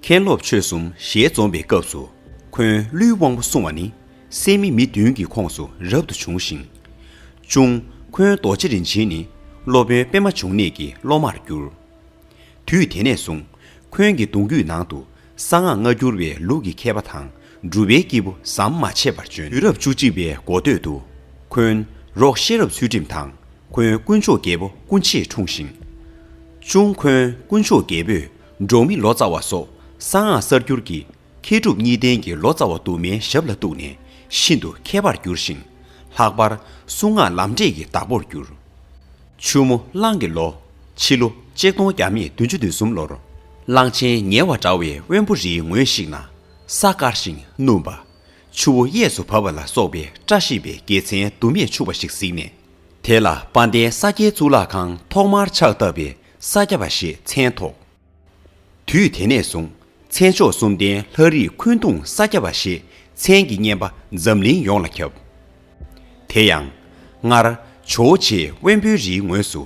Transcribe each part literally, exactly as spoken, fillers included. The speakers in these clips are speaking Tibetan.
མཁན་སློབ་ཆོས་གསུམ་ཞལ་འཛོམས་པའི་སྐབས་སུ། ཁོན་ཀླུའི་དབང་པོ་སྲུང་བ་ནི་སད་མི་མི་བདུན་གྱི་ཁོངས་སུ་རབ་ཏུ་བྱུང་ཞིང་། གཅུང་ཁོན་རྡོ་རྗེ་རིན་ཆེན་ནི་སློབ་དཔོན་པདྨ་འབྱུང་གནས་ཀྱི་སློབ་མར་གྱུར། དུས་དེ་ནས་བཟུང་ཁོན་གྱི་གདུང་རྒྱུད་ནང་དུ་གསང་སྔགས་སྔ་འགྱུར་བའི་ལུགས་ཀྱི་མཁས་པ་དང་སྒྲུབ་པའི་སྐྱེས་བུ་ཟམ་མ་ཆད་པར་བྱོན། དུས་རབས་བཅུ་གཅིག་པའི་འགོ་སྟོད་དུ་ཁོན་རོགས་ཤེས་རབ་ཚུལ་ཁྲིམས་དང་ཁོན་དཀོན་མཆོག་རྒྱལ་པོ་སྐུ་མཆེད་འཁྲུངས་ཤིང་། གཅུང་ཁོན་དཀོན་མཆོག་རྒྱལ་པོས་འབྲོག་མི་ལོ་ཙཱ་བ་སོགས་གསང་སྔགས་གསར་འགྱུར་གྱི་མཁས་གྲུབ་གཉིས་ལྡན་གྱི་ལོ་ཙཱ་བ་དུ་མའི་ཞབས་ལ་གཏུགས་ནས་ཤིན་ཏུ་མཁས་པར་གྱུར་ཞིང་། ལྷག་པར་གསུང་སྔགས་ལམ་འབྲས་ཀྱི་བདག་པོར་གྱུར། ཆུ་མོ་གླང་གི་ལོ། ཕྱི་ལོ་ཆིག་སྟོང་བརྒྱ་མེད་བདུན་ཅུ་དོན་གསུམ་ལོར། གླང་ཆེན་ཉེ་བར་འདྲ་བའི་དབོན་པོ་རིའི་ངོས་ཤིག་ན། ས་དཀར་ཞིང་སྣུམ་པ། ཆུ་བོ་གཡས་སུ་བབས་པ་ལ་སོགས་པའི་བཀྲ་ཤིས་པའི་དགེ་མཚན་དུ་མས་ཕྱུག་པ་ཞིག་གཟིགས་ནས། དེ་ལ་དཔལ་ལྡན་ས་སྐྱའི་གཙུག་ལག་ཁང་ཐོག་མར་ཕྱག་བཏབ་པས་ས་སྐྱ་པ་ཞེས་མཚན་ཐོགས། དུས་དེ་ནས་བཟུང་མཚན་མཆོག་གསུམ་ལྡན་ལྷ་རིས་འཁོན་གདུང་ས་སྐྱ་པ་ཞེས་མཚན་གྱི་བསྙེན་པ་འཛམ་གླིང་ཡོངས་ལ་ཁྱབ། དེ་ཡང་སྔར་ཇོ་བོ་རྗེ་དབོན་པོའི་རིའི་ངོས་སུ་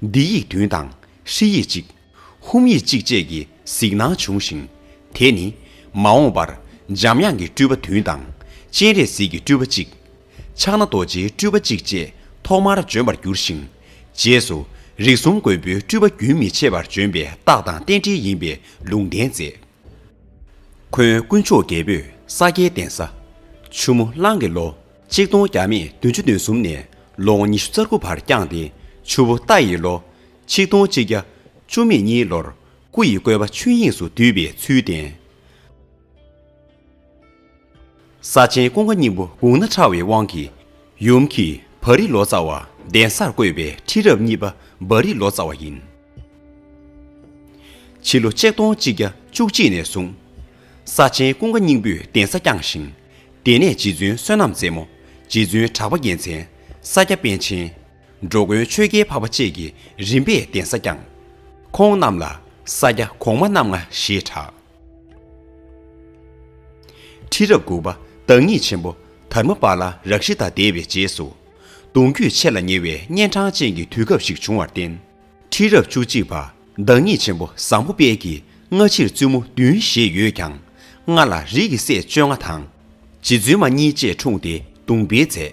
ལྡེ་ཡིག་བདུན་དང་ཧྲཱིཿཡིག་གཅིག་ཧཱུྃ་ཡིག་གཅིག་བཅས་ཀྱི་གཟིགས་སྣང་བྱུང་ཞིང་། དེ་ནི་མ་འོངས་པར་འཇམ་དབྱངས་ཀྱི་སྤྲུལ་པ་བདུན་དང་སྤྱན་རས་གཟིགས་ཀྱི་སྤྲུལ་པ་གཅིག་ཕྱག་ན་རྡོ་རྗེའི་སྤྲུལ་པ་གཅིག་བཅས་ཐོག་མར་བྱོན་པར་གྱུར་ཞིང་། རྗེས་སུ་རིགས་གསུམ་མགོན་པོའི་སྤྲུལ་པ་རྒྱུན་མི་འཆད་པར་བྱོན་པའི་རྟགས་དང་རྟེན་འབྲེལ་ཡིན་པའི་ལུང་བསྟན་མཛད། ཁོན་དཀོན་མཆོག་རྒྱལ་པོས་ས་སྐྱའི་གདན་ས་ཆུ་མོ་གླང་གི་ལོ་ཆིག་སྟོང་བརྒྱ་མེད་བདུན་ཅུ་དོན་གསུམ་ནས་ལོ་ངོ་ཉི་ཤུ་རྩ་དགུ་བར་བསྐྱངས་ཏེ། ཆུ་བོ་རྟ་ཡི་ལོ་ཆིག་སྟོང་གཅིག་བརྒྱ་བཅུ་མེད་གཉིས་ལོར་སྐུ་ཡི་བཀོད་པ་ཆོས་དབྱིངས་སུ་བསྡུས་པའི་ཚུལ་བསྟན། ས་ཆེན་ཀུན་དགའ་སྙིང་པོ་དགུང་ན་ཕྲ་བའི་དབང་གིས། ཡུམ་གྱི་བ་རི་ལོ་ཙཱ་བ་གདན་སར་བསྐོས་པའི་ཁྲི་རབས་གཉིས་པ་བ་རི་ལོ་ཙཱ་བ་ཡིན། ཕྱི་ལོ་ཆིག་སྟོང་གཅིག་བརྒྱ་བཅུ་གཅིག་ནས་བཟུང་། ས་ཆེན་ཀུན་དགའ་སྙིང་པོས་གདན་ས་བསྐྱངས་ཤིང་། དེ་ནས་རྗེ་བཙུན་བསོད་ནམས་རྩེ་མོ། རྗེ་བཙུན་གྲགས་པ་རྒྱལ་མཚན། ས་སྐྱ་པཎ་ཆེན། འགྲོ་མགོན་ཆོས་རྒྱལ་འཕགས་པ་བཅས་ཀྱིས་རིམ་པས་གདན་ས་བསྐྱངས། ཁོང་རྣམས་ལ་ས་སྐྱ་གོང་མ་རྣམ་ལྔ་ཞེས་གྲགས། ཁྲི་རབས་དགུ་པ་བདག་ཉིད་ཆེན་པོ་དྷརྨ་པཱ་ལ་རཀྵི་ཏ་འདས་པའི་རྗེས་སུ། གདུང་རྒྱུད་ཆེ་ལ་ཉེ་བའི་གཉན་འཕྲང་ཅན་གྱི་དུས་སྐབས་ཤིག་བྱུང་བར་བརྟེན། ཁྲི་རབས་བཅུ་གཅིག་པ་བདག་ཉིད་ཆེན་པོ་བཟང་པོ་དཔལ་གྱིས་སྔ་ཕྱིར་བཙུན་མོ་བདུན་བཞེས་ཡོད་ཀྱང་། ལྔ་ལ་རིགས་ཀྱི་སྲས་བཅོ་ལྔ་དང་། རྗེ་བཙུན་མ་གཉིས་བཅས་འཁྲུངས་ཏེ་གདུང་སྤེལ་མཛད།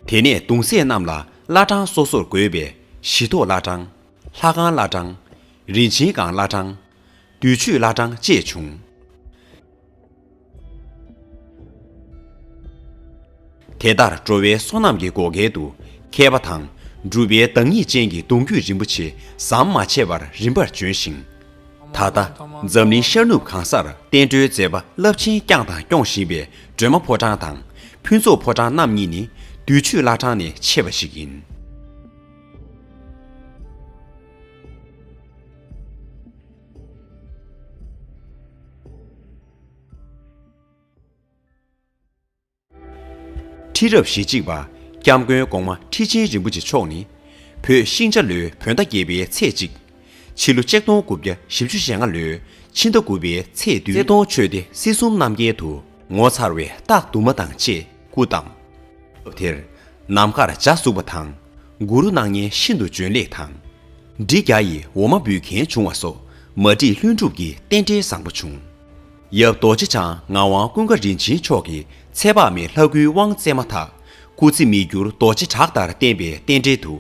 དེ་ནས་གདུང་སྲས་རྣམས་ལ་བླ་བྲང་སོ་སོར་བགོས་པའི་གཞི་ཐོག་བླ་བྲང་། ལྷ་ཁང་བླ་བྲང་། རིན་ཆེན་སྒང་བླ་བྲང་། བདུད་ཆུ་བླ་བྲང་བཅས་བྱུང་། དེ་ལྟར་འགྲོ་བའི་བསོད་ནམས་ཀྱི་བགོ་སྐལ་དུ་མཁས་པ་དང་སྒྲུབ་པའི་བདག་ཉིད་ཅན་གྱི་གདུང་རྒྱུད་རིན་པོ་ཆེ་ཟམ་མ་ཆད་པར་རིམ་པར་བྱོན་ཞིང་། ད་ལྟ་འཛམ་གླིང་ཤར་ནུབ་གང་སར་བསྟན་འགྲོའི་མཛད་པ་རླབས་ཆེན་བསྐྱངས་དང་སྐྱོང་བཞིན་པའི་སྒྲོལ་མ་ཕོ་བྲང་དང་ཕུན་ཚོགས་ཕོ་བྲང་རྣམ་གཉིས་ནི་བདུད་ཆུ་བླ་བྲང་ནས་ཆད་པ་ཞིག་ཡིན། ཁྲི་རབས་ཞེ་གཅིག་པ་སྐྱབས་མགོན་གོང་མ་ཁྲི་ཆེན་རིན་པོ་ཆེ་མཆོག་ནི། བོད་ཤིང་བྱ་ལོའི་བོད་ཟླ་བརྒྱད་པའི་ཚེས་གཅིག་ཕྱི་ལོ་ཆིག་སྟོང་དགུ་བརྒྱ་བཞི་བཅུ་ཞེ་ལྔ་ལོའི་ཕྱི་ཟླ་དགུ་པའི་ཚེས་བདུན། རྩེ་གདོང་ཆོས་སྡེ་སྲིད་གསུམ་རྣམ་རྒྱལ་དུ་ངོ་མཚར་བའི་རྟགས་དུ་མ་དང་བཅས་སྐུ་བལྟམས། སྐབས་དེར་ནམ་མཁར་འཇའ་ཟུག་པ་དང་། གུ་རུ་སྣང་བརྙན་ཤིན་ཏུ་འཇོན་ལེགས་དང་། འབྲི་བརྒྱ་ཡི་འོ་མ་འབུལ་མཁན་བྱུང་བ་སོགས་མ་བསྒྲིགས་ལྷུན་གྲུབ་ཀྱི་རྟེན་འབྲེལ་བཟང་པོ་བྱུང་། ཡབ་རྡོ་རྗེ་འཆང་ངག་དབང་ཀུན་དགའ་རིན་ཆེན་མཆོག་གིས་ཚེ་དཔག་མེད་ལྷ་སྐུའི་དབང་བསྩལ་མ་ཐག་སྐུ་ཚེ་མི་འགྱུར་རྡོ་རྗེ་བྲག་ལྟར་བརྟན་པའི་རྟེན་འབྲེལ་དུ།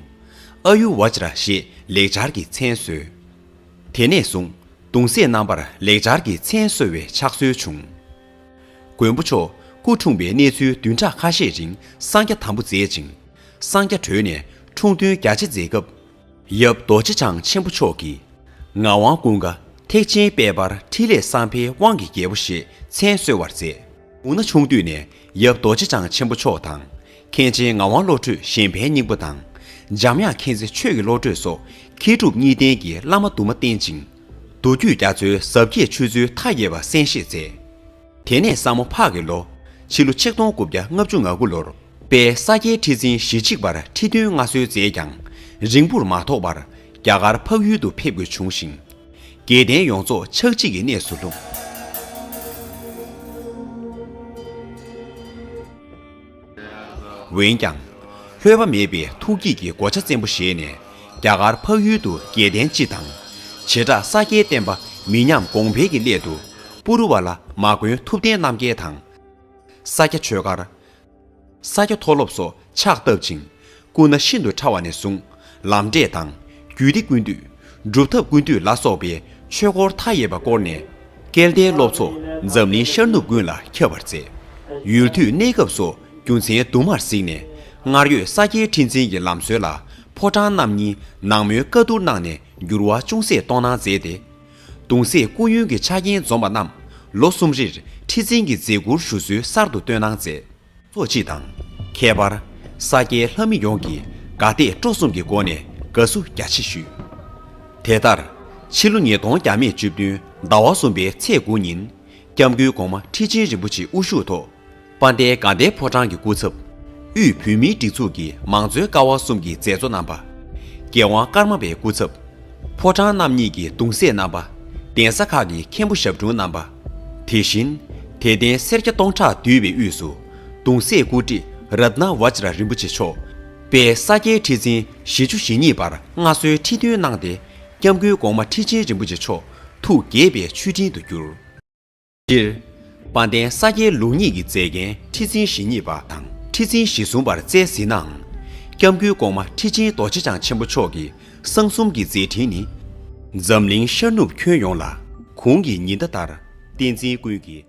ཨ་ཡུ་ཝ་ཇྲ་ཞེས་ལེགས་སྦྱར་གྱི་མཚན་གསོལ། དེ་ནས་བཟུང་གདུང་སྲས་རྣམ་པར་ལེགས་སྦྱར་གྱི་མཚན་གསོལ་བའི་ཕྱག་སྲོལ་བྱུང་། མགོན་པོ་མཆོག་སྐུ་འཁྲུངས་པའི་གནས་ཚུལ་བདུན་ཕྲག་ཁ་ཤས་རིང་སངས་རྒྱས་དམ་པོ་མཛད་ཅིང་། སངས་རྒྱས་གྲོལ་ནས་འཁྲུངས་སྟོན་རྒྱ་ཆེ་མཛད་སྐབས། ཡབ་རྡོ་རྗེ་འཆང་ཆེན་པོ་མཆོག་གིས། ངག་དབང་ཀུན་དགའ་ཐེག་ཆེན་དཔལ་འབར་ཕྲིན་ལས་བསམ་འཕེལ་དབང་གི་རྒྱལ་པོ་ཞེས་མཚན་གསོལ་བར་མཛད། དགུང་ན་ཆུང་དུས་ནས་ཡབ་རྡོ་རྗེ་འཆང་ཆེན་པོ་མཆོག་དང་། མཁན་ཆེན་ངག་དབང་བློ་གྲོས་གཞན་ཕན་སྙིང་པོ་དང་། འཇམ་དབྱངས་མཁྱེན་བརྩེ་ཆོས་ཀྱི་བློ་གྲོས་སོགས་མཁས་གྲུབ་གཉིས་ལྡན་གྱི་བླ་མ་དུ་མ་བསྟེན་ཅིང་། མདོ་རྒྱུད་རྒྱ་མཚོའི་ཟབ་རྒྱས་ཆོས་ཚུལ་མཐའ་ཡས་པ་གསན་བཞེས་མཛད། དེ་ནས་ས་མོ་ཕག་གི་ལོ། ཕྱི་ལོ་ཆིག་སྟོང་དགུ་བརྒྱ་ལྔ་བཅུ་ང་དགུ་ལོར། དཔལ་ས་སྐྱའི་ཁྲི་འཛིན་ཞེ་གཅིག་པར་ཁྲི་འདོན་མངའ་གསོལ་མཛད་ཀྱང་། རིང་པོར་མ་ཐོགས་པར་རྒྱ་གར་འཕགས་ཡུལ་དུ་ཕེབས་དགོས་བྱུང་ཞིང་། རྒྱལ་བསྟན་ཡོངས་རྫོགས་ཆག་འཇིག་གི་གནས་སུ་ལྷུང་། འོན་ཀྱང་། ལྷོད་པ་མེད་པའི་ཐུགས་བསྐྱེད་ཀྱི་གོ་ཆ་བཙན་པོ་བཞེས་ནས། རྒྱ་གར་འཕགས་ཡུལ་དུ་རྒྱལ་བསྟན་སྤྱི་དང་། བྱེ་བྲག་ས་སྐྱའི་བསྟན་པ་ མི་ཉམས་གོང་འཕེལ་གྱི་སླད་དུ་པུ་རུ་བ་ལ་མ་དགོན་ཐུབ་བསྟན་རྣམ་རྒྱལ་དང་། ས་སྐྱ་ཆོས་སྒར། ས་སྐྱ་མཐོ་སློབ་སོགས་ཕྱག་བཏབ་ཅིང་། སྐུ་ན་ཤིན་ཏུ་ཕྲ་བ་ནས་བཟུང་ལམ་འབྲས་དང་། རྒྱུད་སྡེ་ཀུན་བཏུས། སྒྲུབ་ཐབས་ཀུན་བཏུས་ལ་སོགས་པའི་ཆོས་སྐོར་མཐའ་ཡས་པ་བསྐོར་ནས། སྐལ་ལྡན་སློབ་ཚོགས་འཛམ་གླིང་ཤར་ནུབ་ཀུན་ལ་ཁྱབ་པར་མཛད། ཡུལ་དུས་གནས་སྐབས་སོགས་རྒྱུ་མཚན་དུ་མར་གཟིགས་ནས། སྔར་ཡོད་ས་སྐྱའི་ཁྲི་འཛིན་གྱི་ལམ་སྲོལ་ལ་ཕོ་བྲང་རྣམ་གཉིས་ནང་མོལ་བཀའ་བསྡུར་གནང་ནས་འགྱུར་བ་ཅུང་ཟད་གཏོང་གནང་མཛད་དེ། གདུང་སྲས་སྐུ་ཡོན་གྱི་ཆ་རྐྱེན་འཛོམས་པ་རྣམས་ལོ་གསུམ་རེར་ཁྲི་འཛིན་གྱི་མཛད་ཁུར་ཞུ་སྲོལ་གསར་དུ་བཏོན་གནང་མཛད། ཚོགས་སྤྱི་དང་། ཁྱད་པར་ས་སྐྱའི་ལྷ་མི་ཡོངས་ཀྱིས་དགའ་དད་སྤྲོ་གསུམ་གྱི་སྒོ་ནས་དགའ་བསུ་རྒྱ་ཆེ་ཞུས། དེ་ལྟར། ཕྱི་ལོ་ཉིས་སྟོང་བརྒྱ་མེད་བཅུ་བདུན་ཟླ་བ་གསུམ་པའི་ཚེས་དགུ་ཉིན། སྐྱབས་མགོན་གོང་མ་ཁྲི་ཆེན་རིན་པོ་ཆེ་དབུ་བཞུགས་ཐོག་དཔལ་ལྡན་དགའ་ལྡན་ཕོ་བྲང་གི་སྐུ་ཚབ། དབུས་བོད་མིའི་སྒྲིག་འཛུགས་ཀྱི་མང་གཙོའི་ཀ་བ་གསུམ་གྱི་མཛད་གཙོ་རྣམ་པ། རྒྱལ་དབང་ཀརྨ་པའི་སྐུ་ཚབ། ཕོ་བྲང་རྣམ་གཉིས་ཀྱི་གདུང་སྲས་རྣམ་པ། གདན་ས་ཁག་གི་མཁན་པོ་ཞབས་དྲུང་རྣམ་པ། དེ་བཞིན། དད་ལྡན་སེར་སྐྱ་སྟོང་ཕྲག་འདུས་པའི་དབུས་སུ། གདུང་སྲས་སྐུ་བགྲེས་རཏྣ་བཛྲ་རིན་པོ་ཆེ་མཆོག་དཔལ་ས་སྐྱའི་ཁྲི་འཛིན་བཞི་བཅུ་ཞེ་གཉིས་པར་མངའ་གསོལ་ཁྲི་འདོན་གནང་སྟེ། སྐྱབས་མགོན་གོང་མ་ཁྲི་ཆེན་རིན་པོ་ཆེ་མཆོག་ཐུགས་དགྱེས་པའི་མཆོད་སྤྲིན་དུ་གྱུར། སྤྱིར། དཔལ་ལྡན་ས་སྐྱའི་ལུགས་གཉིས་ཀྱི་མཛད་འགན་ཁྲི་འཛིན་ཞེ་གཉིས་པ་དང་ཁྲི་འཛིན་ཞེ་གསུམ་པར་བསྩལ་ཟིན་ནའང་། སྐྱབས་མགོན་གོང་མ་ཁྲི་ཆེན་རྡོ་རྗེ་འཆང་ཆེན་པོ་མཆོག་གི་གསང་གསུམ་གྱི་མཛད་འཕྲིན་ནི། འཛམ་གླིང་ཤར་ནུབ་ཁྱོན་ཡོངས་ལ་གུང་གི་ཉི་ཟླ་ལྟར་བསྟན་འཛིན་ཀུན་གྱི་